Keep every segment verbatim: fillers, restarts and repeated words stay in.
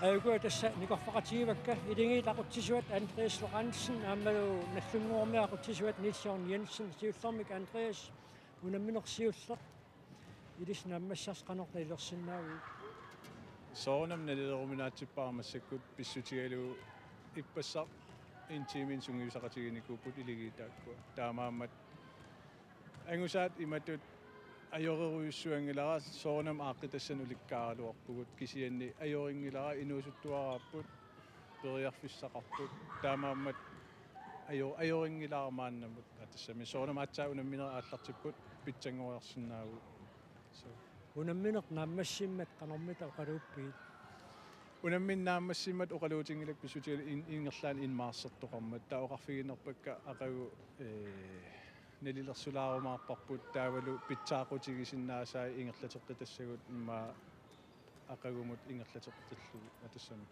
Ajuku tassa nikorfaqatigivakka, Akuleriit aqutsisuat Andreas Lorentzen aammalu Nagdlunguormiut aqutsisuat Niels Jørgen Jensen, siullermik Andreas, unammineq siulleq, ilissi naammassisarsi qanoq nalilersinnaaviuk? Soorunami nalileruminaatsippara massakkut pissutigalugu ippassaq en time sungiusaqatiginikuupput Akuleriit taakkua. Taamaammat angusaat imatut ajorerujussuanngilara, soorunami aaqqitassanik ulikkaaraluarpugut, kisianni ajorinngilara, inuusuttuaraapput, periarfissaqarput, taamaammat ajo-, ajorinngilara maannamut. Aa, tassami soorunami aatsaat unamminerit aallartipput pitsanngoriarsinnaavugut. So. Unammineq naammassimmat qanormita oqaluuppigit? Unammineq naammassimmat oqaluutinngilakka pissutigalugu in-, ingerlaannaq inmaarsertoqarmat. Taava oqarfigiinnarpakka aqagu, ee, nalilersulaarumaarparput taavalu pitsaaqqutigisinnaasaat ingerlateqqitassagut immaqa aqagumut ingerlateqqitallugu, aa, tassami.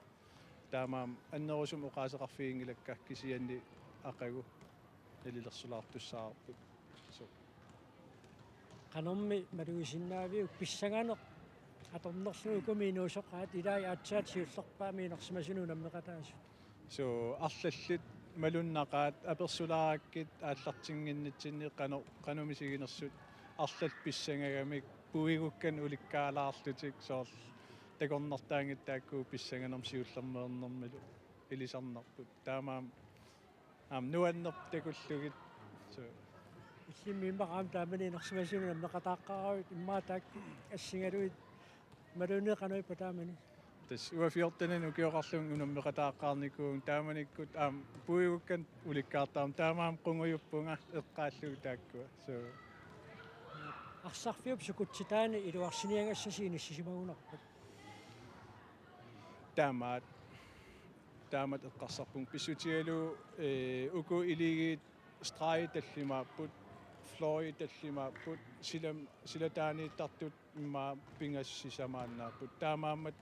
Taamaammat annerusumik oqaaseqarfiginngilakka, kisianni aqagu nalilersulaartussaavarput. So. Qanormi malugisinnaaviuk pissanganeq atornerlugu ukumi inuusoqaat, ilai aatsaat siullerpaamik inersimasunut unammeqataasut? So, arlallit malunnaqaat, apersulaarakkit aallartinnginnitsinni qano-, qanoq misiginersut, arlallit pissangagamik puigukkanik ulikkaalaarlutik, soorlu takornartaanngitsut taakku pissanganermik siullermeernermilu ilisarnarput. Taamaammat aamma nuannerpoq takullugit. So. Illimmi immaqa aamma taamani inersimasunut unammeqataaqqaaravit, immaqa taakku assigalugit imaluunniit qanoq ippa taamani? Tassa uanga fjorteninik ukioqarlunga unammeqataaqqaarnikuuvunga, taamanikkut aamma puigukkanik ulikkaartarama, taamaammat qungujuppunga eqqaallugu taakkua. So. Arsarfiup sukutsitaani iluarsiniagassasi inissisimagunarpat? Taamaat. Taamatut eqqarsarpunga pissutigalugu, ee, uku Akuleriit stregit tallimaapput, fløjit tallimaapput, silam-, silataaniittartut immaqa pingasut sisamaannaapput. Taamaammat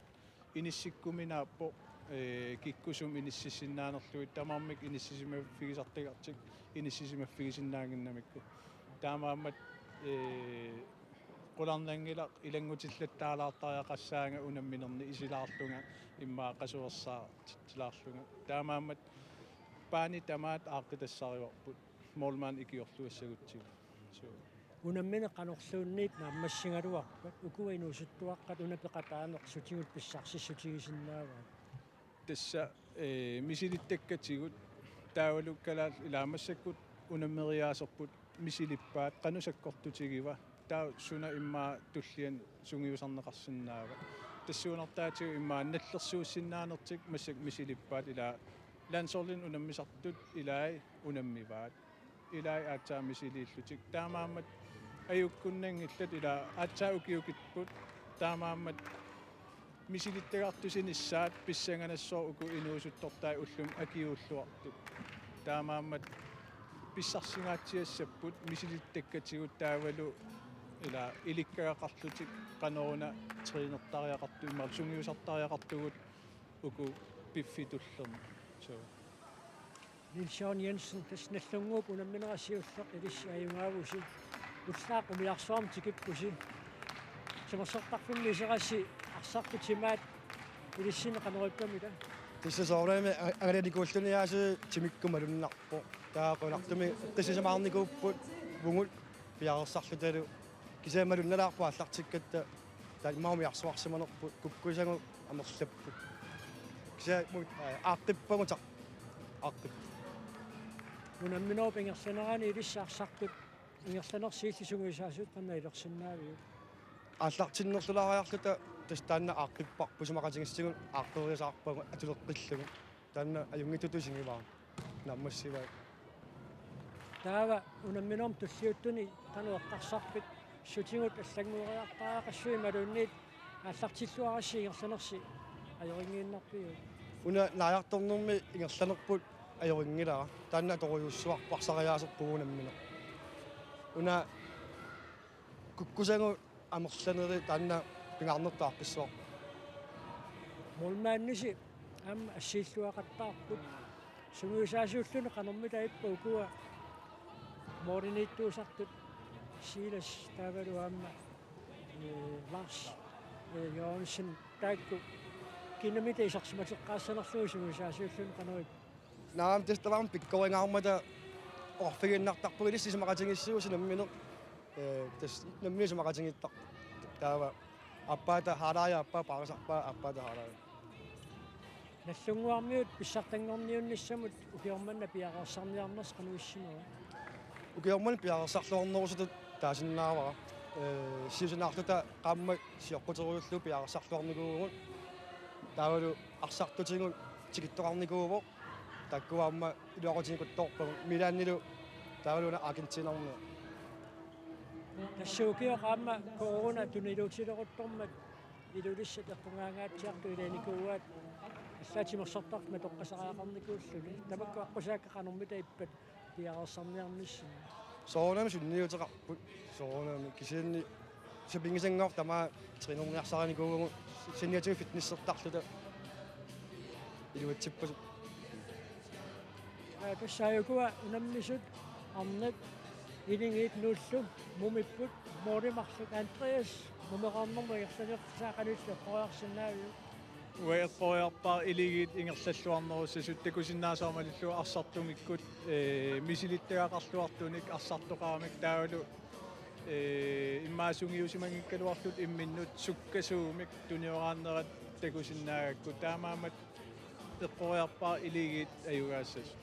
inissikkuminaappoq, ee, kikkusumik inissisinnaanerlugit, tamarmik inissisimaffigisartagartik inissisimaffigisinnaannginnamikku. Taamaammat, ee, qularnanngilaq ilanngutillattaalaartariaqassaanga unamminernik isilaarlunga immaqa qasuersaartitsilaarlunga. Taamaammat baani tamaat aaqqitassarivarput, målmand ikiorluassagutsigu. So. Unammineq qanorluunniit naammassigaluarpat, ukua inuusuttuaqqat una peqataaneq sutigut pissarsissutigisinnaavaat? Tassa, ee, misilittakkatigut taavalu kalaallit ilaa massakkut unammeriaaserput misilippaat qanoq sakkortutigiva, taava suna immaqa tulliani sungiusarneqarsinnaava. Tassuunartaatigut immaqa nallersuussinnaanertik massakkut misilippaat, ilaa landsholdinik unammisartut ilai unammivaat. Ilai aatsaat misiliillutik. Taamaammat ajukkunnanngillat, ilaa aatsaat ukiukipput. Taamaammat misilittagartusinissaat pissanganassaaq uku inuusuttortai ullumi akiuulluartut. Taamaammat pissarsingaatsiassapput misilittakkatigut taavalu ilaa ilikkagaqarlutik qanoruna trænertariaqartugut immaqa sungiusartariaqartugut uku piffissaq tullermi. So. Niels Jørgen Jensen, tassa Nagdlunguup unammineq siulleq ilissi ajugaavusi. Ullaaq umiarsuarmik tikippusi. Timersortarfimmi iserasi arsartut timaat ilissinni qanoq ippamita? Tassa soorunami a-, angalanikuulluni aasiit timikkut malunnarpoq. Taava qularnanngilaq eqqissisimaarnikuupput, uagut piareersarlutalu. Kisianni malunnalaarpoq aallartikkatta, taava immaqa umiarsuarsimanerput, kukkusagut amerlapput. Kisianni mu-, aa, aaqqippagut aa-, aaqqippagut. Unamminerup ingerlanerani ilissi arsartut ingerlanersi illit sungiusaasut qanoq nalilersinnaaviuk? Aallartinnerlulaariarluta tassa taanna aaqqipparput, isumaqatigiissutigut aaqqeriasaarpagut atuleqqillugu. Taanna ajunngitsutut isigivara. Naammassivaat. Taava unamminermi tulliuttuni qanoq eqqarsarpit, sutigut allanngueriartariaqassui imaluunniit aallartilluarassi ingerlanersi ajorinngiinnarpiuk? Una naajartornermi ingerlanerput ajorinngilara. Taanna atorujussuarput, arsariaaserput unammineq. Una kukkusagut amerlanerit taanna pingaarnertut aaqqissuarput. Målmandisi aamma assiilluaqattaarput. Sungiusaasuulluni qanormita ippa ukua måliniittuusartut, Silas taavalu aamma, ee, Lars, ee, Jørgensen, taakku Inamita isersimateqqaassanerlugu sungiusaasiulluni qanoq ippa? Naamik, tassa tamarmik pikkoringaarmata oqarfigiinnartarpugut ilissi isumaqatigiissuusi nammineq. Ee, tassa nammineq isumaqatigiittarput. Taava aappaata halaaja, aappaa paarisarpaa, aappaata halaaja. Nagdlunguarmiut pissartanngorniunnissamut ukioq manna piareersarniarnersi qanoq issimava? Ukioq manna piareersarluarnerusutut taasinnaavara. Ee, siusinaarluta qaammat sioqquterullugu piareersarluarnikuuvugut. Taavalu arsartutigut tikittoqarnikuuvoq. Taakkua aamma iluaqutigikuttoorpagut, Milanilu taavalu una Argentinarmiu. Tassa ukioq aamma corona tuniluutileruttormat Ilulissat eqqugaangaatsiartut ilaanikuuaat, allaat timersortartut matoqqasariaqarnikuulluni. Tamakku aqqusaakka qanormita ippat piareersarniarnissinni? Soorunami sunniuteqarput, soorunami, kisianni sapinngisanngorpat tamaat trænerniarsarinikuuvugut, saniatigut fitnessertarluta iluatsippasut. Aa, tassa ukua unammisut arnat Iligiit Nuullu mumipput, målimarluk Andreas mumeqarnermut ingerlalertisaa, qanoq ilillu eqqoriarsinnaaviuk? Uanga eqqoriarpara Iligiit ingerlalluarnerussasut, takusinnaasaramaliullugu arsartumikkut, ee, misilittagaqarluartunik arsartoqaramik taavalu, ee, immaqa sungiusimanngikkaluarlutik imminnut sukkasuumik tunioraannerat takusinnaagakku. Taamaammat eqqoriarpara Iligiit ajugaassasut.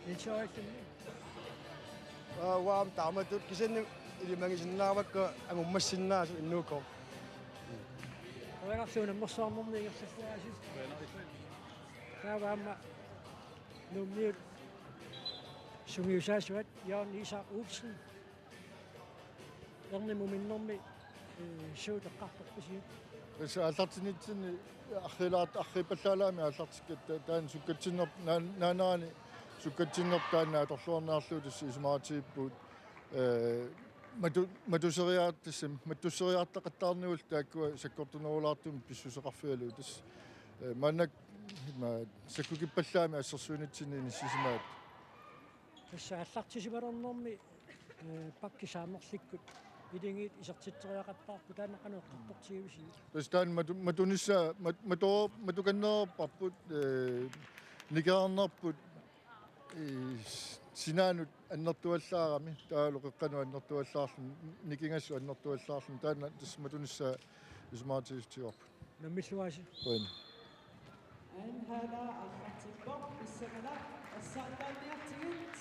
Niels Jørgensen. Aa, uanga taamatut, kisianni ilimagisinnaavakka angummassinnaasut innuukkut. Qujanarsuaq unammersuarnermi ingerlalluarisi. Taava aamma Nuummiut sungiusaasuat, Jørgen Isak Olsen. Erni muminnermi, ee, suut eqqartorpisiuk? Tassa aallartinnitsinni arriilaart-, arriippallaalaamik aallartikkatta, taanna sukkatsinnerp-, naan-, naanerani sukkatsinnerput taanna atorluarniarlugu tassa isumaqatigiippugut, ee, matu-, matuseriaat-, tassami mattusseriaartaqattaarnikuullutik taakkua sakkortunerulaartumik pissuseqarfigalugit, tassa, ee, maannakkut ima sakkukippallaamik assersuinitsinni inissisimaat. Tassa aallartisimalernermi, ee, pakki saamerlikkut Iligiit isertitseriaqattaarput, taanna qanoq eqqartortigivisiuk? Tassa taanna matu-, matunissaa, mat-, matu-, matukanneerparput, ee, nikerarnerput, ee, s-, sinaanut annertuallaarami, taavalu qeqqanut annertuallaarluni, nikingassut annertuallaarluni, taanna tassa matunissaa isumaqatigiissutigaarput. Nammilluaasi. Qujan. Anhada aallartippoq, pissanganaq assaartaanniartigit.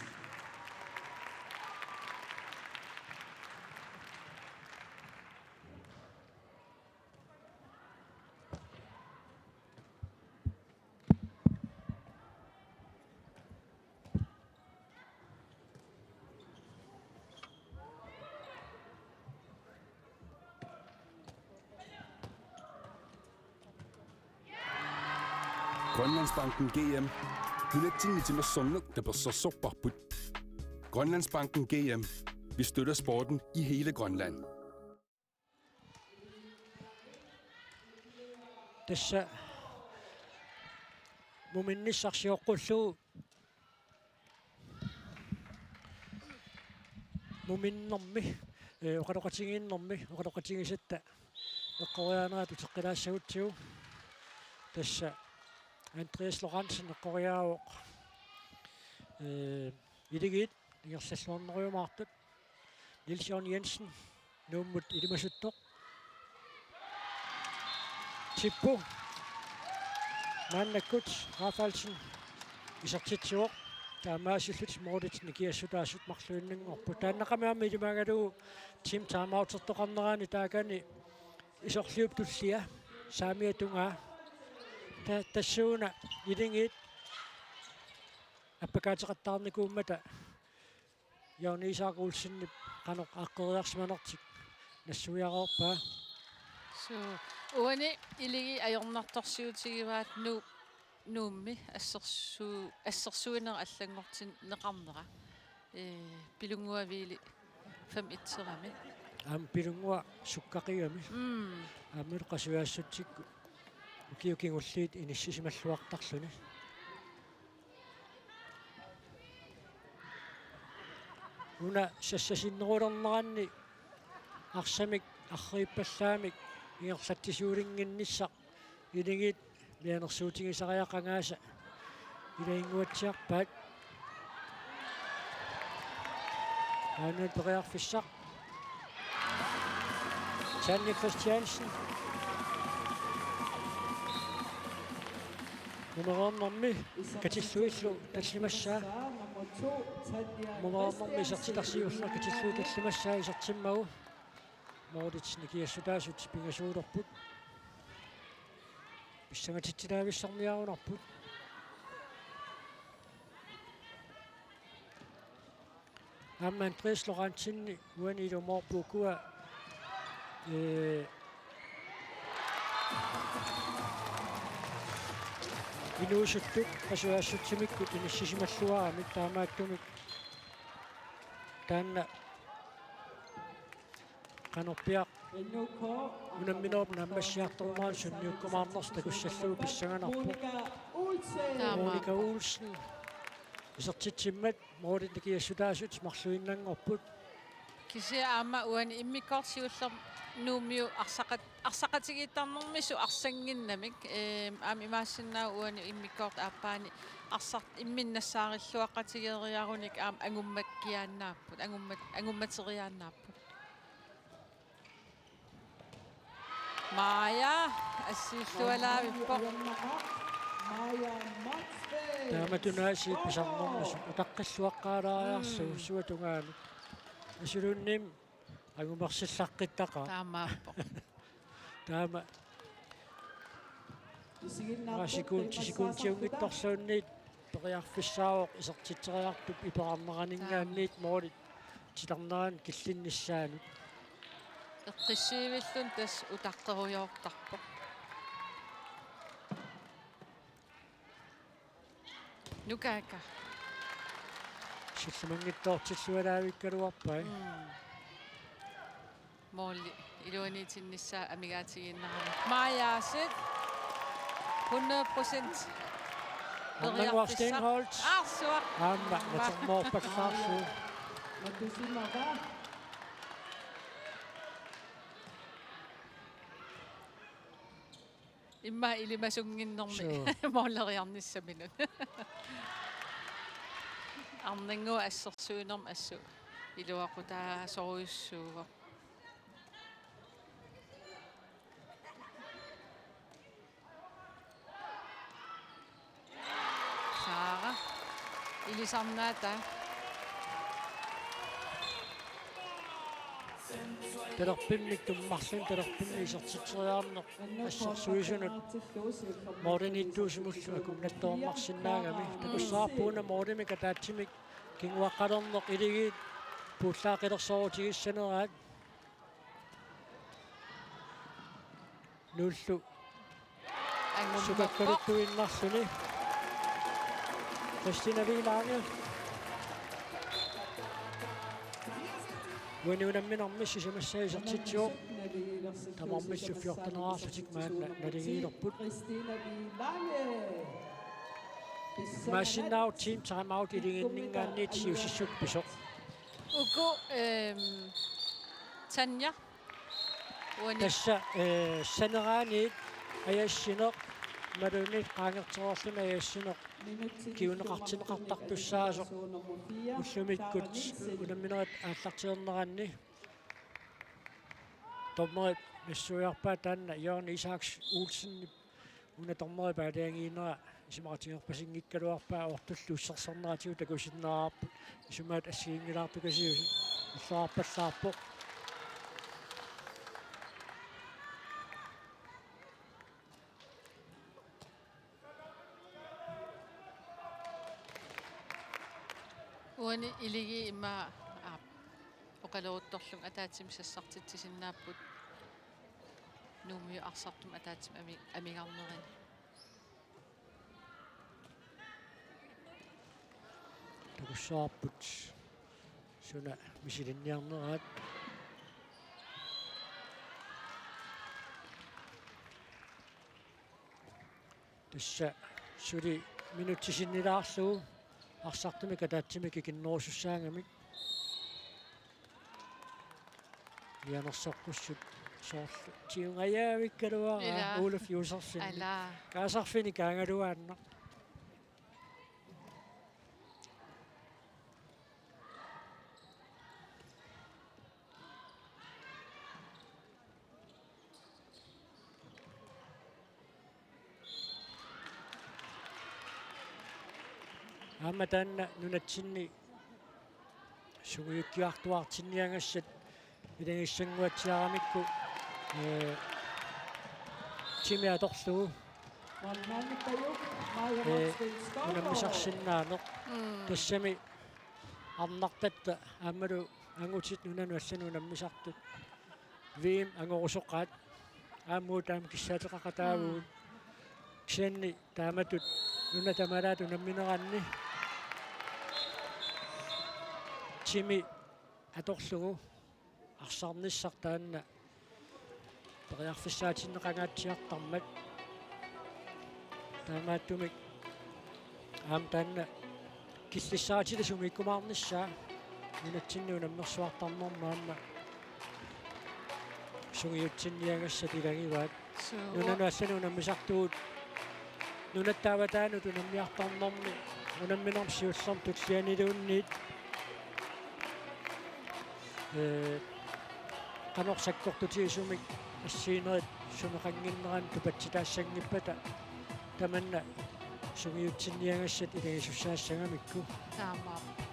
Grønlandsbanken G M. Nunatsinni timersorneq tapersersorparput. Grønlandsbanken G M. Vi støtter sporten i hele Grønland. Tassa muminnissaq sioqqullugu muminnermi, ee, oqaloqatigiinnermi, oqaloqatigisatta eqqoriaanerat uteqqilaassagutsigu. Tassa Andreas Lorentzen eqqoriaavoq, ee, Iligiit ingerlalluarnerujumaartut. Niels Jørgen Jensen, Nuummut ilimasuttoq. Tippu. Maannakkut Rafaelsen isertitsivoq. Taamaasillutik målit nikiassutaasut marluinnanngorput. Taannaqami aamma ilimagalugu Tim timeoutertoqarnerani taakani isorliup tullia saamiata tungaa. Ta-, tassuuna Iligiit appakaateqattaarnikuummata Jørgen Isak Olsenip qanoq aaqqeriarsimanertik nassuiareerpaa? Suu, uani Iligiit ajornartorsiutigivaat Nu-, Nuummi assersu-, assersuineq allanngortinneqarnera. Ee, Pilunnguaq Viili fem et-erami. Aamma Pilunnguaq sukkaqigami. Mm. Aammalu qasujaassutsikkut ukiut kingulliit inissisimalluartarluni. Una sassasinnerulerneranni arsamik arriippallaamik ingerlatsisuulinnginnissaq Iligiit Mianersuutigisariaqangaasa ilaginnguatsiarpaat. Aamma periarfissaq. Tanja Christiansen. Nummer nummer katilluillu tallimassaa. Nummer nummer isertitaq siulleq katillugu tallimassaa isertimmagu. Målit nikiassutaasut pingasuulerput. Pissangatitsilaavissorniarunarput. Aamma Andreas Lorentzen uani ilumoorpoq ukua, ee, inuusuttut qasujaassutsimikkut inissisimalluaramik taamaattumik taanna qanorpiaq unamminerup naammassiartornerani sunniukkumaarnersoq takussallugu pissanganarpoq. Taamaappoq. Monika Olsen isertitsimmat målit nikiassutaasut marluinnanngorput. Kisianni aamma uani immikkoortoq siulleq Nuummiut arsaqat-, arsaqatigiittarnermisut arsannginnamik, eem, aamma imaassinnaavoq uani immikkoortoq aappaani arsart-, imminut nassaariilluaqatigeriarunik aamma angummakkiaannaapput, angummat-, angummateriaannaapput. Maja, assiillualaavippoq. Taamatut aasiit pisarnermisut utaqqilluaqqaalaariarlugu. Mm. Suatungaani. Asuluunniim angumersillaqqittarpaa. Taamaappoq. Taama. Aa, sekundi, sekundiunngitsorluunniit periarfissaavoq isertitseriartup iperarneraninngaanniit målit titarneranut killinnissaanut. Eqqissiivilluni tassa utaqqerujoortarpoq. Nukaaka. Sillimanngitsoortillualaavikkaluarpai. Mm. Måli iluaniitinnissaa amigaatigiinnerani. Maja Aasiit. Hundrede procent. Arnannguaq Steenholdt. Arsuaq. Aamma, aamma. Natermoorpallaarsuuvoq. Immaqa ilimasunnginnermi. Suu. Måleriarnissaminut. Arnannguaq assersuinermi assut iluaqutaasorujussuuvoq. Sara. Ilisarnaataa. Talerpimmik tummarluni talerpimmik isertitseriarneq assersuisunut målimiittuusimullu akunnattoorsinnaagami. Takussavarput una målimik ataatsimik kinguaqqalerneq Iligiit puullaaqilersoorutigissaneraat. Nuullu. Angummerpoq. Sukakkaluttuinnarluni. Christina Vilange. Uani unamminermi sisamassaa isertitsivoq. Tamarmillu fjorteneraarlutik maanna naligiilerput. Imaassinnaavoq team timeout iliginninngaanniit siusissut pisoq. Uku, ehm, Tanja. Uani. Tassa, eh, saneraaniit ajassineq, imaluunniit qaangertereerluni ajassineq, kinguneqartinneqartartussaasoq, ullumikkut unamminerit aallartilerneranni. Dommerit nassuiarpaat taanna Jørgen Isaks Olsen una dommerip aalajangiinera isumaqatigiinnerpasinngikkaluarpaa, oortullu ussersorneratigut takusinnaavarput, isumaat assigiinngilaartukasiusut, illoqarpallaarpoq. Uani Iligiit immaqa, aa, oqaleruttorlugit ataatsimik sassartitsisinnaapput. Nuummiut arsartumik ataatsimik ami-, amigarnerini. Takussavarput suna misilinniarneraat. Tassa suli minutsit sinnilaarlugu arsartumik ataatsimik ikinnerusussaagamik. Mianersoqqussut Soorlu tiungajaavikkaluaraa. Ila. Oluf Josefsen. Ala. Kaasarfini kaangaluaannaq. Aamma taanna nunatsinni sungiukkiartuartinniagassat ilagissanguatsiaramikku, ee, timi atorlugu, ee, unammisarsinnaaneq. Mm. Tassami arnartatta aammalu angutit nunanut allanut unammisartut V M angorusoqaat. Aamma taama kissaateqaqataavugut. Mm. Kisianni taamatut nuna tamalaat unammineranni timi atorlugu arsarnissaq taanna periarfissaatinneqangaatsiartarmat. Taamaattumik aamma taanna killissaatit sumiikkumaarnissaa nunatsinni unammersuartarnermi aamma sungiutsinniagassat ilagivaat. Suu. Nunanut allanut unammisartugut nunatta avataanut unammiartarnermi unamminermi siullermi tullianiluunniit, ee, qanoq sakkortutigisumik assiginerit suneqannginneranni tupatsitaassanngippata tamanna sungiutsinniagassat ilagisussaassagamikku. Taamaappoq.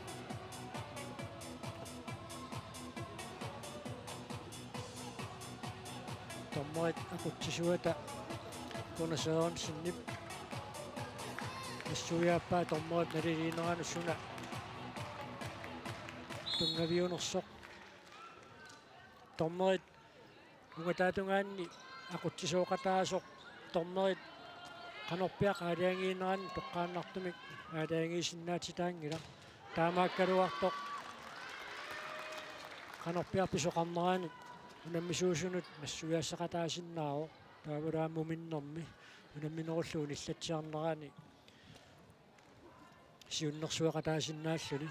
Dommerit aqutsisuata Gunnar Sørensenip nassuiaappaa dommerip naliliineranut suna tunngaviunersoq. Dommerit ungataatungaanni aqutsisooqataasoq dommerit qanorpiaq aalajangiineranni toqqaannartumik aalajangiisinnaatitaanngilaq. Taamaakkaluartoq qanorpiaq pisoqarnerani unammisuusunut nassuiaassaqataasinnaavoq. Taavalu aamma muminnermi unamminerullugu unillatsiarnerani siunnersueqataasinnaalluni.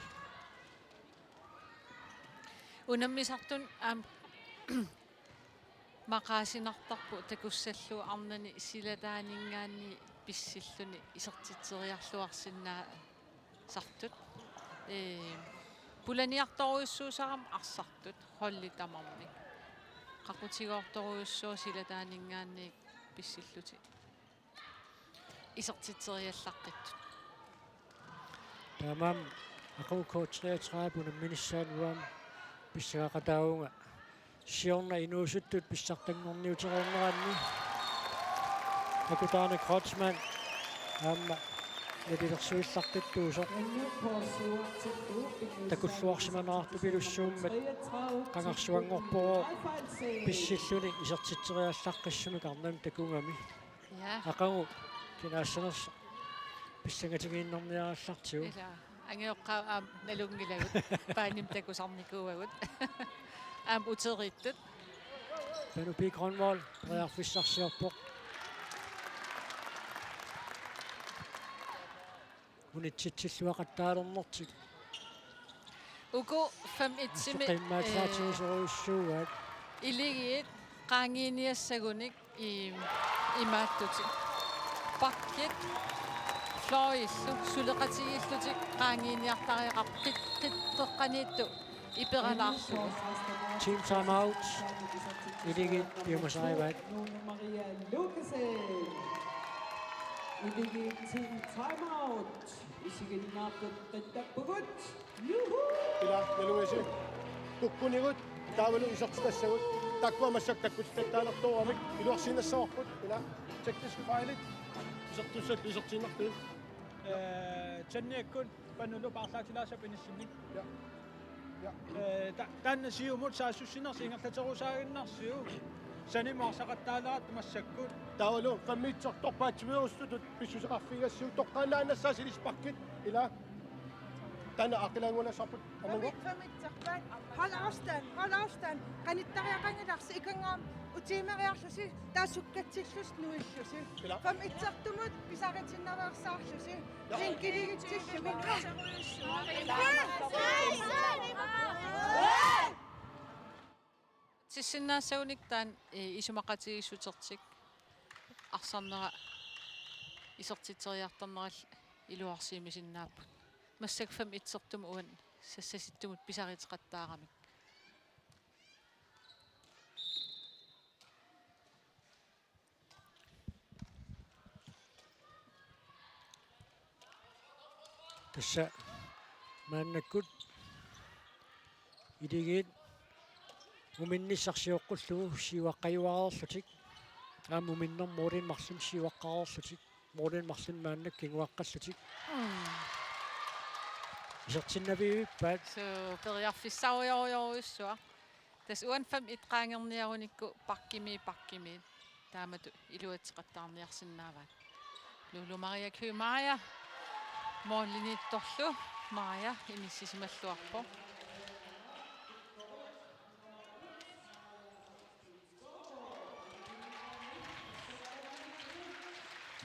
Unammisartut aamma maqaasinartarput takussallugu arnani silataaninngaanniit pissilluni isertitseriarluarsinnaasartut. Ee, pulaniartorujussuusarami arsartut holdit tamarmik. Qaqutigoortorujussuuvoq silataaninngaanniit pissillutik isertitseriallaqqittoq. Taamaammat aqagu K treogtredive unamminissaanut aamma pissagaqataavunga siorna inuusuttut pissartanngorniutereerneranni Akutaani Kreutzmann aamma nalilersuillaqqittuusoq takulluarsimanerartupilussuummat qangarsuanngorpoq pissilluni isertitseriallaqqissumik arnanut takugami. Ja. Aqagu kinaassanersoq pissangatigiinnarniarallartigu. Ila, angajoqqaat aamma nalunngilagut. Paanimik takusarnikuuagut. Aamma uteriittut. Panu P. Grønvold, periarfissarsiorpoq. Unitsitsilluaqattaalernertik. Uku fem et-imi, qiimmaatsaatigisorujussuugaat. Ee, iligiit qaangiiniassagunik i-, imaattutik. Bakkit fløjillu suleqatigiillutik qaangiiniartariaqarput qit-, qit-, qeqqaniittoq iperalaarlugu. Team timeout. Iligiit piumasarivaat. Nunu Maria Lukasen. Iligiit team timeout. Isiginnaartut qittappugut. Juhu! Ila, nalugisi. Tukkunigut, taavalu isertitassagut. Taakkua massakkut takkutitaalertooramik. Iluarsiinnassavarput. Ila, tekniske fejlit. Isertussat isertiinnartut. Ee, Tanniakkut Panulu paarlaatilaassapput inissinni. Ja. Ja. Ee, ta-, taanna siumut saassussinersi ingerlaterusaaginnarsiuk. Sanimut arsaqattaalerattut massakkut. Taavalu femogtyve-rtorpaatsiviuussutut pissuseqarfigigassiuk toqqaannarnassaaq silispakkit ila. Taanna aaqqilaaginnassavarput aamma. Femogtyve-rtorpaat. Hold afstand, hold afstand. Qanittariaqanngilarsi ikanngaam utiimeriarlusi taava sukkatsillusi nuillusi. Ila. Femogtyve-rtumut pisaritinnaveersaarlusi. Ja. Linkiligitsillumi. Sissinnaassagunik taanna, eh, isumaqatigiissutertik arsarnera isertitseriartarnerallu iluarsiimisinnaapput. Massakkut fem et-ertumut uani sassasittumut pisariseqattaaramik. Tassa maannakkut Iligiit uminnissaq sioqqullugu siuaqqajuareerlutik. Aamma uminnermut målinik marlunnik siuaqqareerlutik. Målinik marlunnik maannakkut kinguaqqallutik. Mm. Isertinnaviivippaat. Suu, periarfissarujorujorujussuaq. Tassa uani fem et qaangerniarunikku bakkimi, bakkimi. Taamatut iluatseqattaarniarsinnaavaat. Lulu Maria Kymaja. Målimiittorlu Maja inissisimalluarpoq.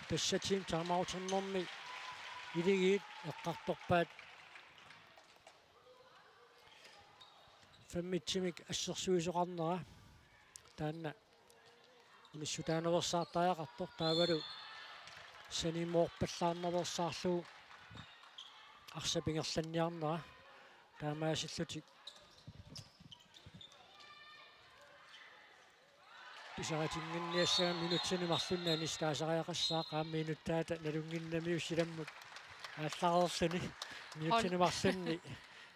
Tassa timeouternermi Iligiit eqqartorpaat fem et-imik assersuisoqarnera. Taanna unissutaanersaartariaqartoq taavalu sanimoorpallaarnersaarlugu arsap ingerlanniarnera taamaasillutik pisaritinngikkaluarput. Minutsini marlunni anisitaasariaqassaaq, aamma inuttaata nalunnginnamiuk silammut aallareerluni. Minutsini marlunni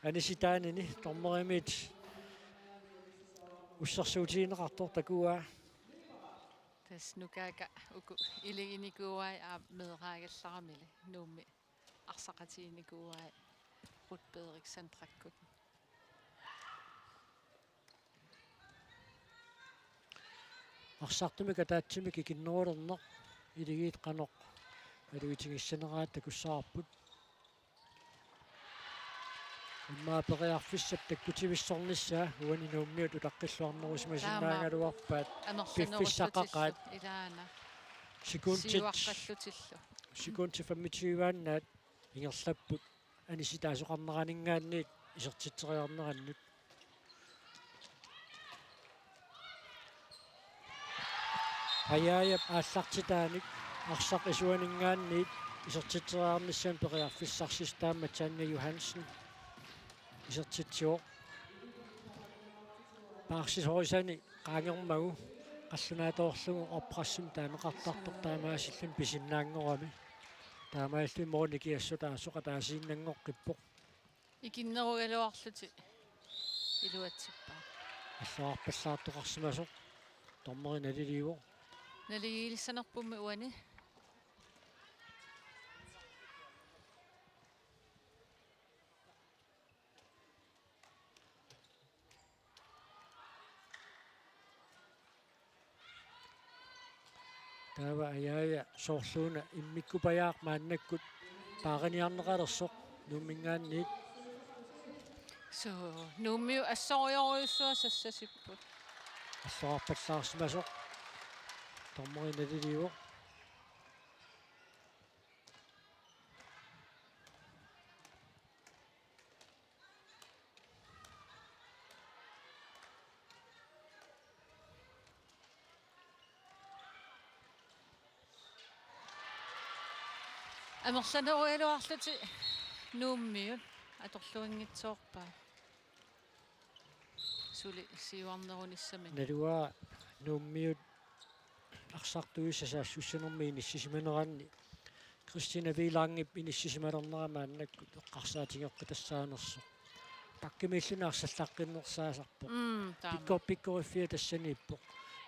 anisitaanini dommerimiit ussersuutigineqartoq takuaa. Tassa nukaaka uku iliginikuuai aamma meeraagallaramili Nuummi arsaqatiginikuuai Ruth Bækkensen Drakkut. Arsartumik ataatsimik ikinnerulerneq Iligiit qanoq malugitigissaneraat takussavarput. Immaqa periarfissap takkutivissornissaa uani Nuummiut utaqqilluarnerusimasinnaagaluarpaat. Taamaappoq. Amerlanerullutillugit piffissaqaqaat. Ilaana. Sekundit. Siuaqqallutillu. Sekundit femogtyve-annaat ingerlapput anisitaasoqarneraninngaanniit isertitseriarnerannut. Ajaajap aallartitaanik arsaq isuaninngaanniit isertitseriarnissamut periarfissarsisoq taama Tanja Johansen isertitsivoq. Paarsisorisani qaangermagu qallunaatoorlugu oppressimi taaneqartartoq taamaasilluni pisinnaanngorami. Taamaalilluni målip nikiassutaasoq ataasiinnanngoqqippoq. Ikinnerugaluarlutik iluatsippaat. Alluarpallaartoqarsimasoq. Dommeri naliliivoq. Naligiilissanerpummi uani. Taava Ajaaja soorluuna immikkupajaaq maannakkut paariniarneqalersoq Nuumminngaanniit. Suu, Nuummiut assorujorujussuaq sassasipput. Alluarpallaarsimasoq. Dommeri naliliivoq. Amerlanerugaluarlutik Nuummiut atorluanngitsoorpaat. Suli siuarnerunissaminnik. Naluara Nuummiut arsartuisa saassussinermi inissisimaneranni Kristina Wielandip inissisimalernera maannakkut eqqarsaatigeqqitassaanersoq. Bakkimiilluni arsallaqqinnersaasarpoq. Mm, taama. Pikkor-, pikkoriffiat tassaniippoq.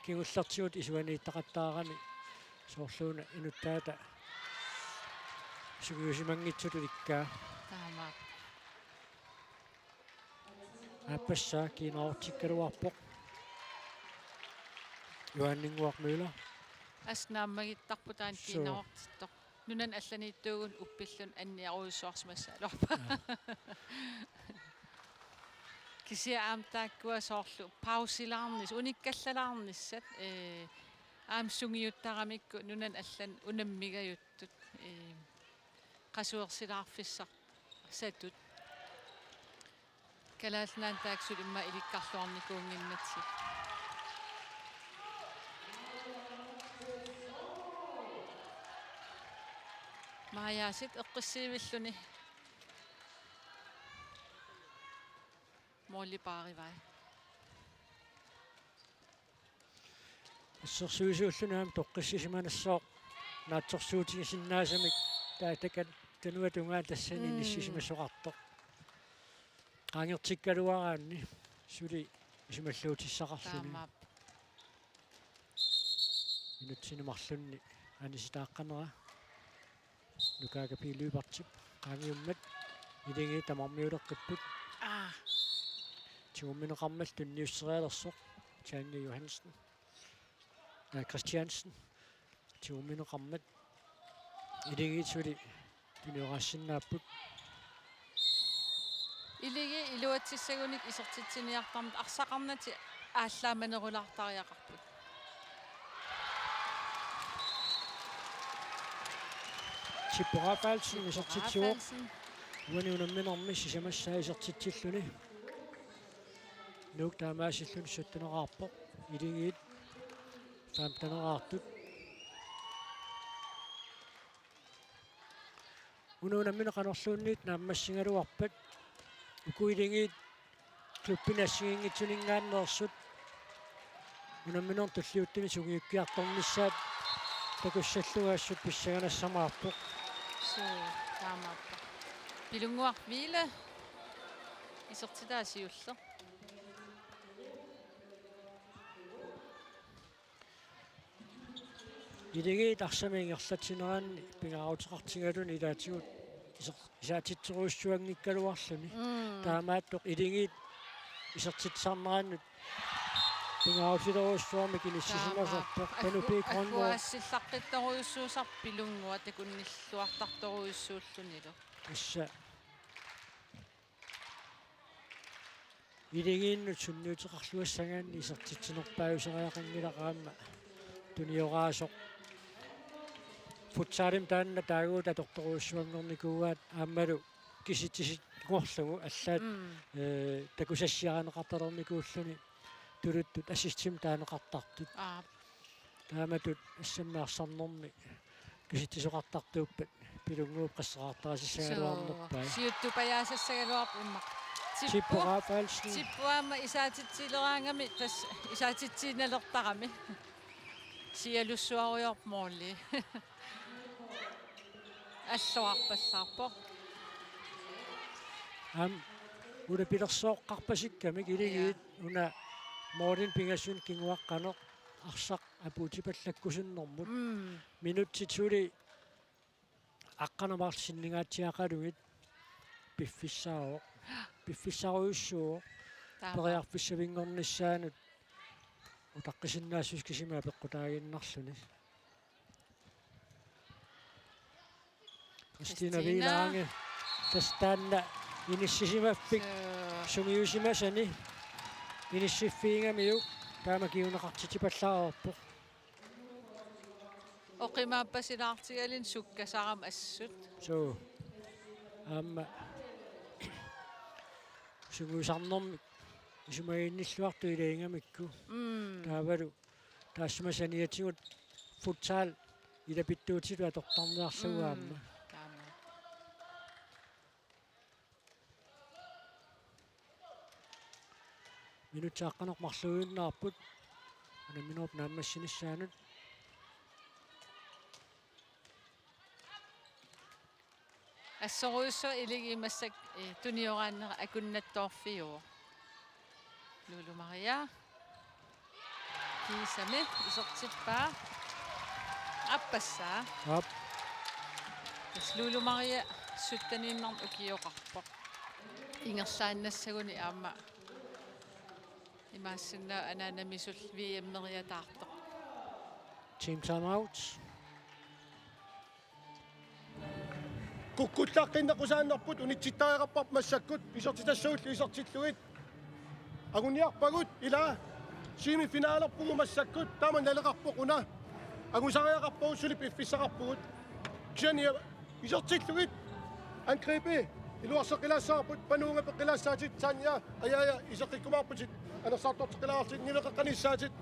Kingullertigut isuaniittaqattaarami soorluuna inuttaata sungiusimanngitsutut ikkaa. Taamaappoq. Aappassaa kiinarortikkaluarpoq. Johanninnguaq Møller. Assut naammagittarpoq taanna. Suu. Kiinarortittoq. Nunani allaniittuugut uppilluni anniarujussuarsimassagaluarpaa. Aa. Kisianni aamma taakkua soorlu pausilaarnissat, unikkallalaarnissat, ee, aamma sungiuttaramikku nunani allani unammigajuttut, ee, qasuersilaarfissaq satut. Kalaallit Nunaanni taakku suli immaqa ilikkarluarnikuunnginnatsigu. Maajaasit eqqissiivilluni. Mooli paarivai. Assersuisuulluni aamma toqqissisimanassaaq naatsorsuutigisinnaasamik taatakat tanuatungaa tassani Mm. inissisimasoqartoq. Qaangertikkaluaraanni suli isumalluutissaqarluni. Taamaappoq. Minutsini marlunni anisitaaqqanera. Nukaaka P. Lyberthip qaangiummat. Iligiit tamarmiuleqqipput. Aa. Tigummineqarmat tunniusserialersoq Tanja Johansen. Aa, Christiansen. Tigummineqarmat. Iligiit suli tunioraasinnaapput. Iligiit iluatsissagunik isertitsiniartarmat arsaqarnatik aallaamanerulaartariaqarput. Tippo Rafaelsen Tippo isertitsivoq. Rafaelsen. Uani unamminermi sisamassaa isertitsilluni. Nuuk taamaasilluni sytteneqarpoq. Iligiit femteneqartut. Una unammineq qanorluunniit naammassigaluarpat uku Iligiit klubbini assigiinngitsuninngaanneersut unamminermi tulliuttuni sungiukkiartornissaat takussallugu assut pissanganassamaarpoq. Suu, taamaappoq. Pilunnguaq Ville isertitaa siulleq. Iligiit arsamik ingerlatsineranni pingaaruteqartigaluni ilaatigut iser-, isaatitserujussuanngikkaluarluni. Mm. Taamaattoq Iligiit isertitsisarnerannut pingaarutilerujussuarmik inissisimasoq. Taamaappoq. Tanupiik Aggu-, Grønvold. Agguaassillaqqittorujussuusarpoq Pilunnguaq takunnilluartartorujussuullunilu. Tassa. Iligiinnut sunniuteqarluassagaanni isertitsinerpaajusariaqanngilaq aamma tunioraasoq. Futsalimi taanna taaguut atortorujussuanngornikuuaat aammalu kisitsisinngorlugu allaat, Mm. ee, takusassiarineqartalernikuulluni tuluttut assistimik taaneqartartut. Aap. Taamatut assammi arsarnermi kisitsisoqartartuuppat Pilunnguup qasseqartarisassagaluarnerpaa. Suu, siuttupajaassassagaluarpoq immaqa. Tippo. Tippo Rafaelsen. Tippo aamma isaatitsileraangami tassa isaatitsiinertarami. Sialussuarujoorpoq mooli. Alluarpallaarpoq. Aamma ulapilersooqqarpasikkamik Iligiit. Ja. Una moolini pingasunut kinguaqqaneq arsaq apuutipallakkusunnermut. Mm. Minutsit suli aqqaneq-marluk sinningaatsiaqalugit piffissaavoq. Piffissarujussuuvoq. Taama. Periarfissavinngornissaanut utaqqisinnaassuseq kisimi apeqqutaaginnarluni. Christina Christina. Wilange. Tassa taanna inissisimaffik Suu. Sungiusimasani inissiffigigamiuk taama kinguneqartitsipallaareerpoq. Oqimaappasilaartigaluni sukkasarami assut. Suu. Aamma sungiusarnermik isumaginnilluartut ilagigamikku. Mm. Taavalu taassuma saniatigut futsal ilapittuutitut atortarniarlugu Mm. aamma. Taama. Minutsit aqqaneq-marluinnaapput. Unamminerup naammassinissaanut. Assorujussuaq Iligiit massakkut, eh, tunioraannera akunnattoorfiuvoq. Lulu Maria. Kiisami isertippaa. Aappassaa. Aap. Tassa Lulu Maria sytteniinnarnik ukioqarpoq. Ingerlaannassaguni aamma imaassinnaavoq anaanamisullu V M-eriataartoq. Team timeout. Kukkullaqqinneqqusaannarput unitsittariaqarparput massakkut isertitassuullu isertillugit. Anguniarpagut ila semifinalerpugut massakkut taama naleqarpoq una. Angusariaqarpagut suli piffissaqarpugut. Kisianni isertillugit angribi iluarseqqilaassavarput Panuunga peqqilaassaatit Tanja ajaja iseqqikkumaarputit anersaartorteqqilaarlutit niveqaqqanissaatit.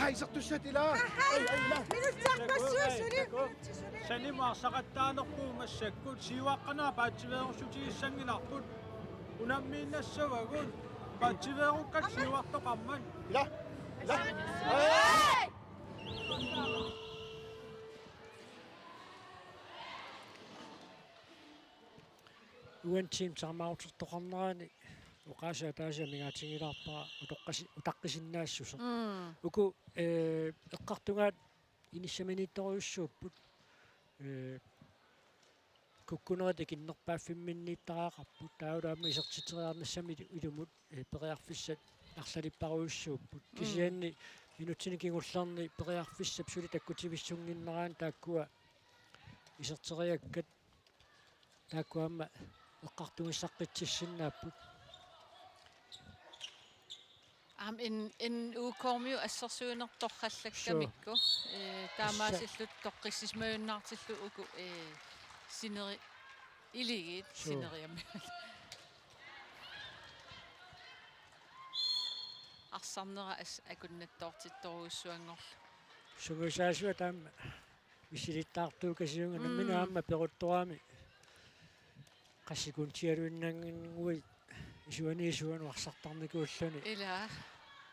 Isertussat ilaa. Ai, ai, ilaa. Minutsi arpassuit suli. Taku, taku. Minutsi suli. Sanimut arsaqattaanerput massakkut siuaqqanera paatsiveerussutigissanngillarput. Unammiinnassavagut. Paatsiveerukkat siuartoqarmat. Ilaa. Ilaa. Ai! Uani team timeoutertoqarnerani oqaaseq ataaseq amigaatigilaarpara utoqqasi-, utaqqisinnaassuseq. Mm. Uku, eh, eqqartugaat inissaminiittorujussuupput. Eh, kukkunerit ikinnerpaaffimminniittariaqarput. Taavalu aamma isertitseriarnissamut ilu-, ilumut, eh, periarfissat arlalipparujussuupput. Mm. Kisianni minutsini kingullerni periarfissap suli takkutivissunnginnerani taakkua iserteriakkat taakku aamma eqqartugassaqqissassinnaapput. Aam, en, en U K-miu assersuinertorrallakkamikku. Suu. Eh, taamaasillutik toqqissisimajunnaartillugu uku, eh, sineri-, iligiit. Suu. Sineriammiut. Arsarnera as-, akunnattoortittorujussuanngorlugu. Sungiusaasuat aamma misilittaartuukasiugut. Mm. Nammineq aamma peruttorami qassit sekundialuinnannguit isuani isuanut arsartarnikuulluni. Ilaa.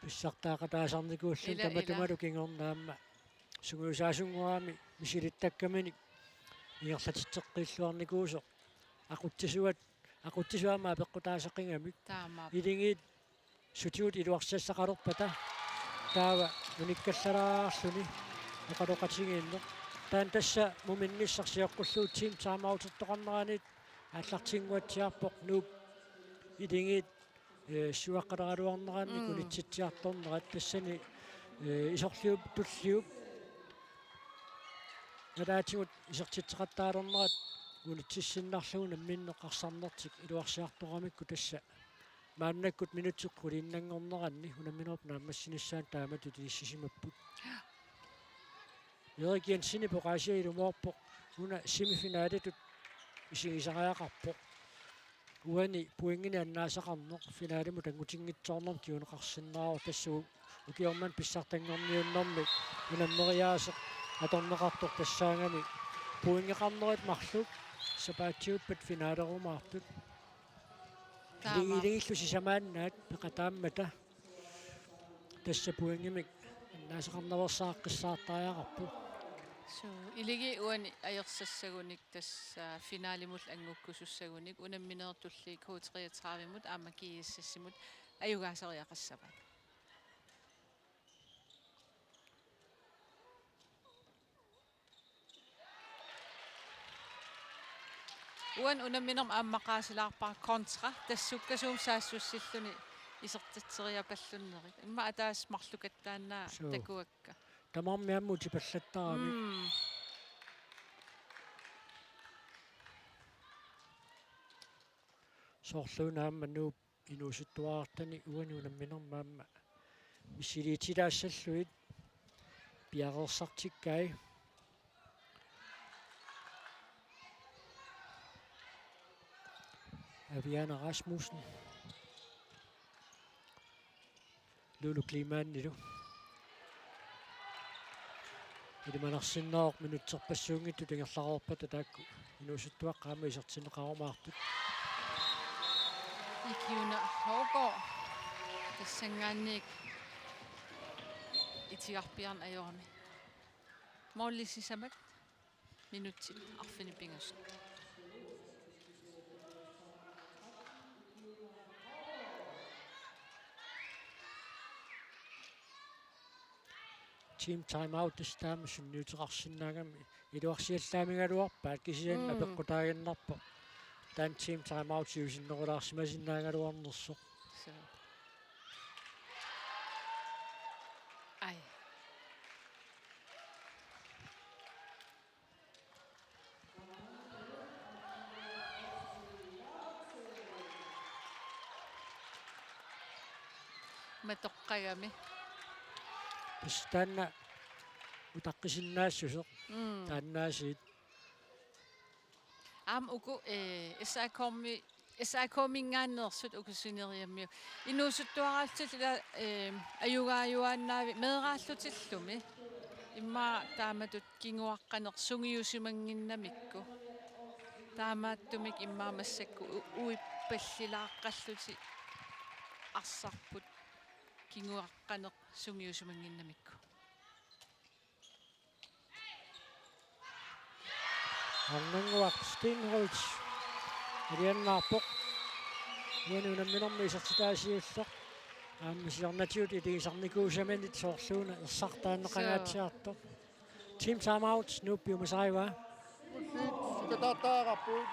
Pissartaaqataasarnikuulluni. Ilaa, tamatuma ilaa. Kingorna aamma sungiusaasunngorami misilittakkaminik ingerlatitseqqiilluarnikuusoq. Aqutsisuat, aqutsisut aamma apeqqutaasaqigami. Taamaappoq. Iligiit sutigut iluarsiassaqalerpata taava unikkallalaarluni oqaloqatigiinneq. Taanna tassa muminnissaq sioqqullugu team timeoutertoqarneraniit aallartinnguatsiarpoq Nuup iligiit, eh, siuaqqaleraluarnerannik. Mm. Unitsitsiartornerat tassani, eh, isorliup tulliup nalaatigut isertitseqattaalernerat unitsissinnarlugu namminneq arsarnertik iluarsiartoramikku tassa maannakkut minutsit quliinnanngorneranni unamminerup naammassinissaanut taamatut inissisimapput. Erik Jensenip oqaasia ilumoorpoq una semifinaletut isigisariaqarpoq. Uani pointinik annaasaqarneq finalemut angutinngitsoornermut kinguneqarsinnaavoq, tassa u-, ukioq manna pissartanngorniunnermi unammeriaaseq atorneqartoq tassaagami pointeqarnerit marluk sapaatiuppat finalerumaartut. Taama. Ili-, iligiillu sisamaannaat peqataammata tassa pointimik annaasaqarnaveersaaqqissaartariaqarpoq. Suu, iligi uani ajorsassagunik tassa finalimut angukkusussagunik unamminerit tulliit K treogtredive-mut aamma G S S-imut ajugaasariaqassavaat. Uani unamminermi aamma maqaasilaarpara kontra, tassa sukkasuumik saassussilluni isertitseriapallunnerit. Immaqa ataaseq marlukattaannaa. Suu. Takuakka. Tamarmik aamma utipallattaramik. Mm. Soorluuna aamma Nuup inuusuttuarartani uani unamminermi aamma missiliitilaassallugit piareersartikkai. Aviana Rasmussen. Lulu Kleemannilu. Ilimanarsinnaavoq minutserpassuunngitsut ingerlareerpata taakku inuusuttuaqqat aamma isertinneqarumaartut. Ikiuna Hougaard tassanngaanniit itigarpiarneq ajorami. Måli sisamat. Minutsit arfineq-pingasut. Team timeout tassa taama sunniuteqarsinnaagami iluarsiallaamigaluarpaat kisianni. Mm. Apeqqutaaginnarpoq taanna team timeout siusinnerulaarsimasinnaagaluarnersoq. Suu. Ai. Matoqqagami. Tassa taanna utaqqisinnaassuseq. Mm. Taannaasiit. Aamma uku, eh, S A K-mi S A K-minngaanneersut uku sineriammiut. Inuusuttuaraallutillu ila, eh, ajugaajuaannaavik meeraallutillumi. Immaqa taamatut kinguaqqaneq sungiusimannginnamikku. Taamaattumik immaqa massakkut u-, uippallilaaqqallutik arsarput kinguaqqaneq sungiusimannginnamikku. Arnannguaq Steenholdt aliannaarpoq. Uani unamminermi isertitaa siulleq. Aamma siornatigut iligisarnikuusaminit soorluuna ersartaanneqangaatsiartoq. Team timeout, Nuuk piumasarivaa. Kulliit sukataartariaqarput.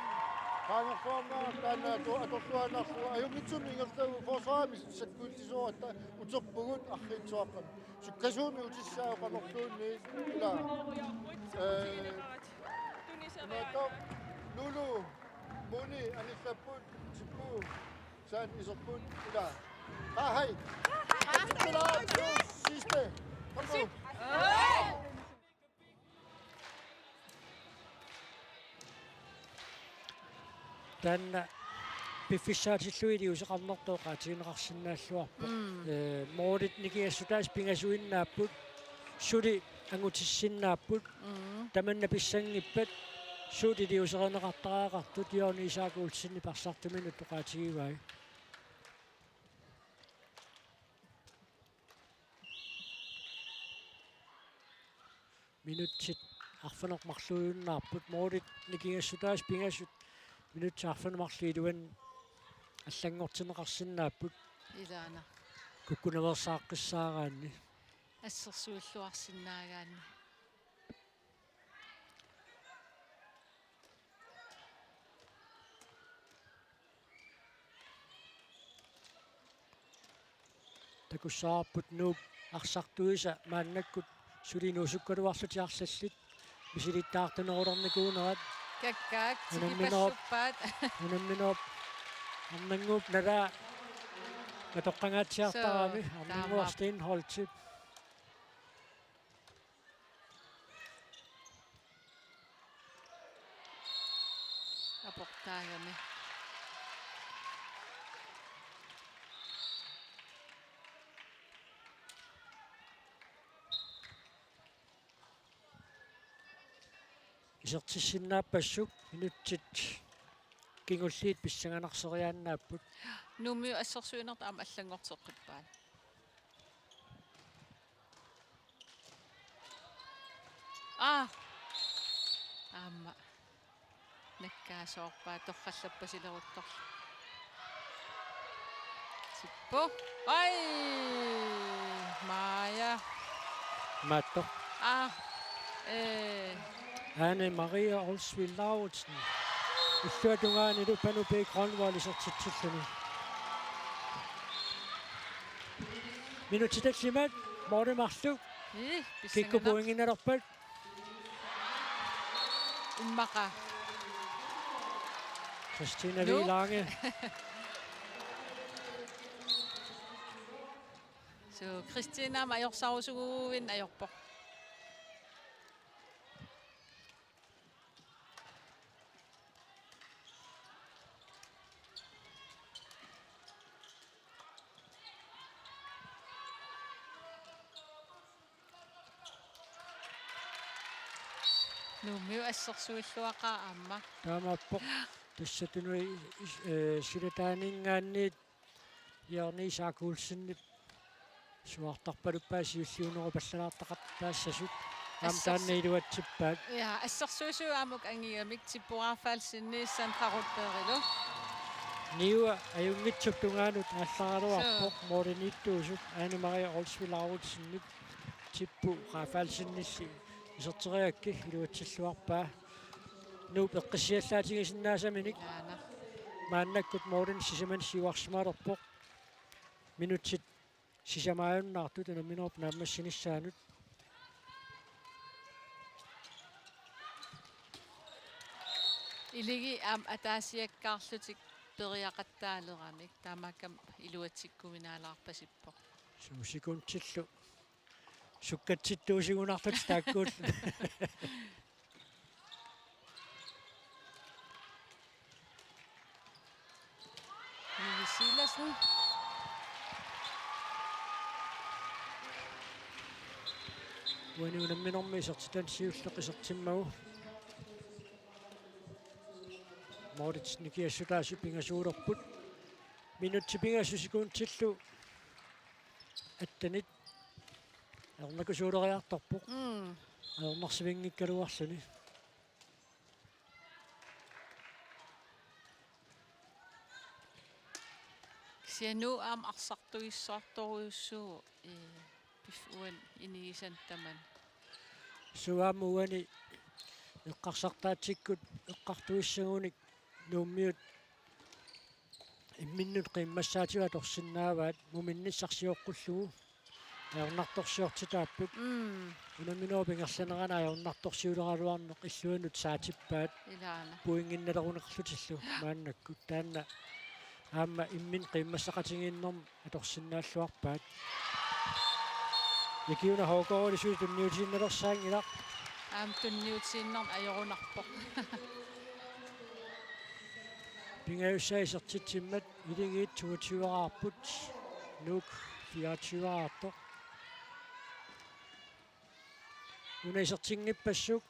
Qaangersuarmi taanna atu-, atorluaannarlugu. Ajunngitsumik ingerlavugut forsvarimi sakkuillisoratta uterpugut arriitsuaqqamik. Sukkasuumik utissaavoq qanorluunniit ila. Eh, imaattoq Lulu, Muni anillapput, Tippu, Saan iserput ila. Aa, hej. Tippu, sidste. Kom nu. Taanna piffissaatillugit iliuuseqarnertut oqaatigineqarsinnaalluarpoq. Mm. Eh, målit nikingassutaasa pingasuinnaapput, suli angutissinnaapput, mm, tamanna pissanngippat, suut iliuuserineqartariaqartut, Jørgen Isak Olsenip arsartuminut oqaatigivai. Minutsit arfineq-marluinnaapput, målit nikingassutaasa pingasut minutsit arfineq-marluk iluanni allanngortinneqarsinnaapput. Ilaana. Kukkunaveersaaqqissaaraanni. Assersuilluarsinnaagaanni. Takussavarput Nuup arsartuisa maannakkut suli inuusukkaluarlutik arlallit misilittaartunerulernikuunerat. Kakkaak, unamminerup, tikipalluppaat. Unamminerup Arnannguup nalaa matoqqangaatsiartarami. Soo, Arnannguaq taamaappoq. Steenholdtip. Aportaagami. Isertissinnaappassuk minutsit kingulliit pissanganarsereeriaannaapput. Nuummiut assersuinertut aamma allanngorteqqippaat. Aa. Aamma. Nakkaasoorpaa torrallappasileruttorlu. Tippu. Ai! Maja. Maattoq. Aa. Ee. Ane Marie Olsvig Lauritsen. Illuatungaanilu Panu P. Grønvold isertitsilluni. Minutsit tallimat, måli marluk. Ii, kikkut pissanganaq. Pointinnarpat. Immaqa. Christina Nuuk. V. Lange. Suu, Christina aamma ajorsarusuguinnaq ajorpoq. Nuummiut assersuilluaqaat aamma. Taamaappoq. Tassa Tunui is-, eh, silataaninngaanniit Jørgen Isak Olsenip suaartarpaluppaa siulliunerupallalaartaqartaassasut. Aamma assers- taanna iluatsippaat. Ja, assersuisui aamma uku angigamik Tippu Rafaelsenip Sandra Rudbergilu. Niua ajunngitsup tungaanut aallaraluarpoq. Suu. Målimiittuusut Ane Marie Olsvig Lauritsenip Tippu Rafaelsenilli iserteriarakku iluatsilluarpaa. Nuup eqqissiallaatigisinnaasaminik. Ilaana. Maannakkut målinik sisamanik siuarsimalerpoq. Minutsit sisamaajunnaartut unamminerup naammassinissaanut. Iligi aamma ataasiakkaarlutik periaqattaaleramik. Taamaakkami iluatsikkuminaalaarpasippoq. Suu, sekundillu sukkatsittuusigunarlutik taakkuullutik. Uani unamminermi isertitani siulleq isertimmagu. Målitsinni nikiassutaasut pingasuulerput. Minutsit pingasut sekundillu attenit. Ajornakusooriartorpoq. Mm. Ajornarsivinngikkaluarluni. Kisianni aamma arsartuissaartorujussuuvoq, ee, pif-, uani inigisani tamani. Suu aamma uani eqqarsartaatsikkut eqqartuissagunik Nuummiut imminnut qiimmassaatigut atorsinnaavaat muminnissaq sioqqullugu. Ajornartorsiortitaapput. Mm. Unamminerup ingerlanerani ajornartorsiuleraluarneq illuanut saatippaat. Ilaana. Pointinnaleruneqarlutillu maannakkut. Taanna aamma imminut qiimmassaqatigiinnermut atorsinnaalluarpaat. Ikiuna H K-ilisu tunniutiinnalersaanngilaq. Aamma tunniutiinnarneq ajorunarpoq. Pingajussaa isertitsimmat Iligiit toogtyveraarput, Nuuk fireogtyveraartoq. Una isertinngippassuk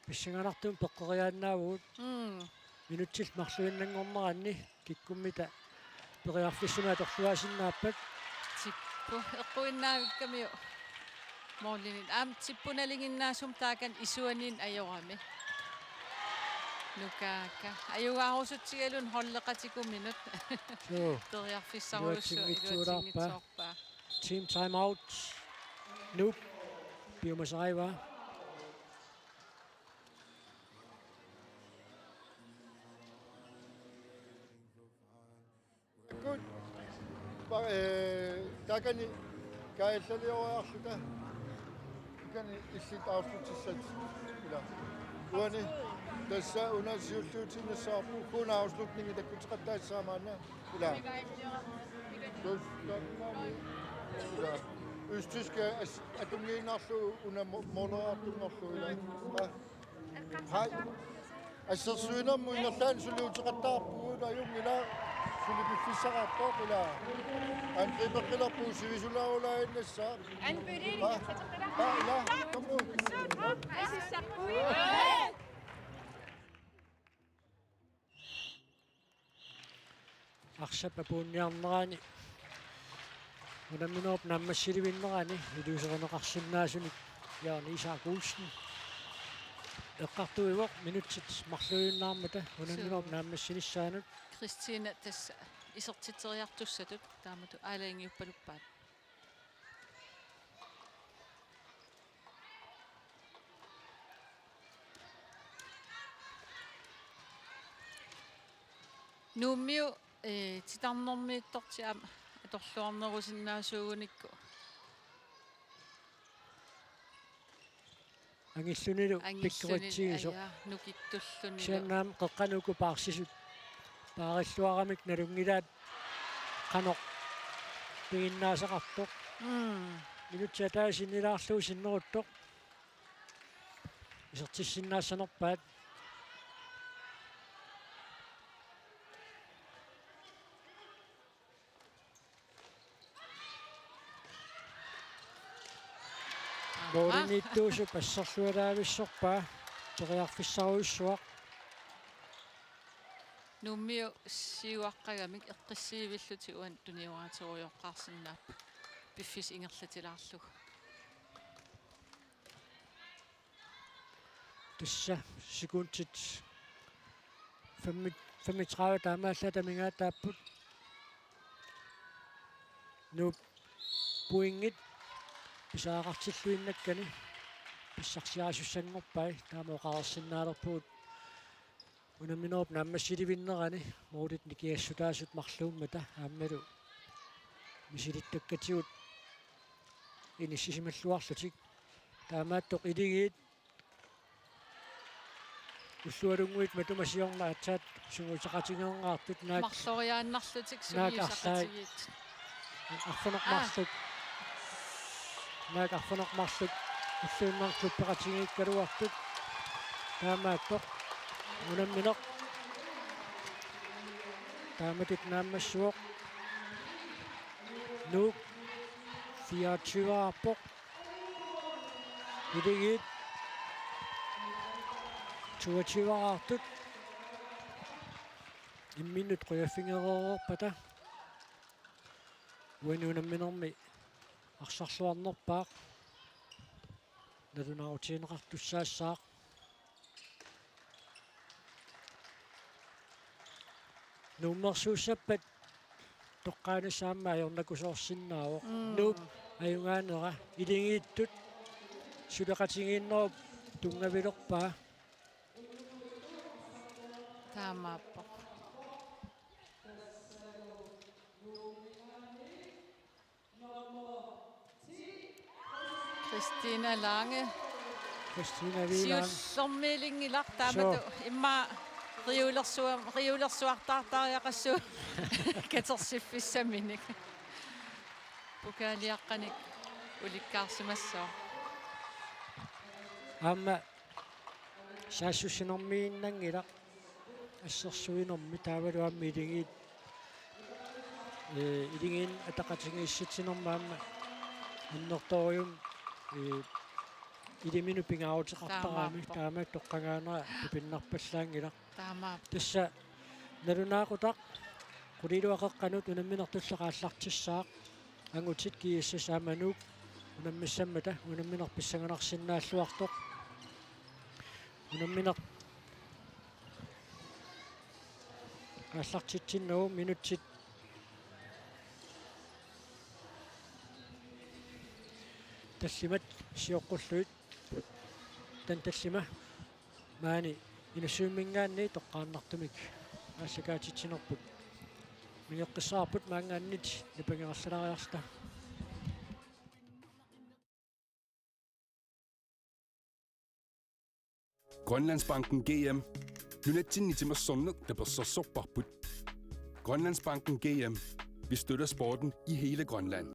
pissanganartumik peqqeriaannaavugut. Mm. Minutsit marluinnanngorneranni kikkummita periarfissamik atorluaasinnaappat. Tippu eqquinnaavikkamiuk målinik. Aamma tippunaliginnaasumik taakani isuaniinneq ajorami. Nukaakka. Ajugaarusutsigaluni holdeqatikuminut. Suu. Periarfissarujussuaq iluatsinngitsoorpaa. Iluatsinngitsoorpaa. Team timeout. Nuuk piumasarivaat. Good. Pa-, eh, taakani kaajallalioriarluta. Taakani illit afslutissat. Ila. Uani tassa una siulliutiinnassavarput, kun afslutningi takkuteqattaassaaq maanna. Ila. Tus-, tus-, ila. Østtyske as-, atunngiinnarlugu una mo-, måleriartunngorlugu ila. Ah. Hej. Assersuinermut ingerlaannaq suli uteqattaarpugut, ajunngilaq, suli piffissaqarpoq ila. Angribeqqilerpugut, sivisunerulaannassaaq. Aa, ila, tamu. Arsap apuunniarnerani unamminerup naammassilivinnerani iliuuserineqarsinnaasunik Jørgen Isak Olsen eqqartuivoq, minutsit marluinnarmata unamminerup naammassinissaanut. Christine tassa isertitseriartussatut taamatut aalajangiuppaluppaat. Nuummiut, eh, titarnermiittortik aamma atorluarnerusinnaasuugunikku. Angillunilu. Angilluni, pikkoratsigisoq. Ajaa, nukittullunilu. Siannaam qeqqanut uku paarsisut paarilluaramik nalunngilaat qanoq piginnaasaqartoq. Mm. Minutsit ataaseq sinnilaarlugu sinneruttoq. Isertissinnaassanerpaat. Aamma. Målimiittuusup assersualaavissorpaa periarfissarujussuaq. Nuummiut siuaqqagamik eqqissiivillutik uani tunioraaterujoqqaarsinnaapput piffissaq ingerlatilaarlugu. Tassa sekundit femmi-, femogtredive taamaallaat amigaataapput. Nuup pointit pisariaqartilluinnakkani pissarsiarisussanngorpai, taama oqareersinnaalerpugut unamminerup naammassilivinnerani målit nikiassutaasut marluummata aammalu misilittakkatigut inissisimalluarlutik. Taamaattoq Iligiit ullualunnguit matuma siorna aatsaat sungiusaqatigiinnartut naak, marloriaannarlutik naak arlaat sungiusaqatigiit. Arfineq-marluk. Aa. Naak arfineq-marluk ulluinnarni klubbeqatigiikkaluartut. Taamaattoq unammineq taamatut naammassivoq. Nuuk fireogtyve-aarpoq. Akuleriit toogtyve-raartut imminnut qujaffigereerpata uani unamminermi arsarluarnerpaaq nalunaarutigineqartussaassaaq. Nuummersuussappat toqqaanissaq aamma ajornakusoorsinnaavoq. Mm. Nuup ajugaanera, Akuleriittut suleqatigiinnerup tunngavilerpaa. Taamaappoq. Christina Lange. Christina Viilaang. Siullermiilinngilaq taamatut. Soo. Immaqa reolersuam-, reolersuartaartariaqassuuvoq katersiffissaminik. Pokaliaqqanik ulikkaarsimassooq. Aamma saassussinermiinnanngilaq assersuinermi taavalu aamma Akuleriit, ee, Akuleriit ataqatigiissitsinermi aamma annertoorujussuarmik, ee, Akuliminut pingaaruteqartarami. Taamaappoq. Taama toqqagaanera tupinnarpallaanngilaq. Taamaappoq. Tassa nalunaaqutaq qulingiluat qeqqanut unammineq tulleq aallartissaaq. Angutit G S S aamma Nuuk unammissammata unammineq pissanganarsinnaalluartoq. Unammineq aallartitsinnagu minutsit tallimat sioqqullugit. Taanna tallima maani Inatsisartuninngaanniit toqqaannartumik aallakaatitsinerput. Mingeqqissaarput maanngaanniit nipangerallalaariarluta. Grønlandsbanken G M. Nunatsinni timersorneq tapersersorparput. Grønlandsbanken G M. Vi støtter sporten i hele Grønland.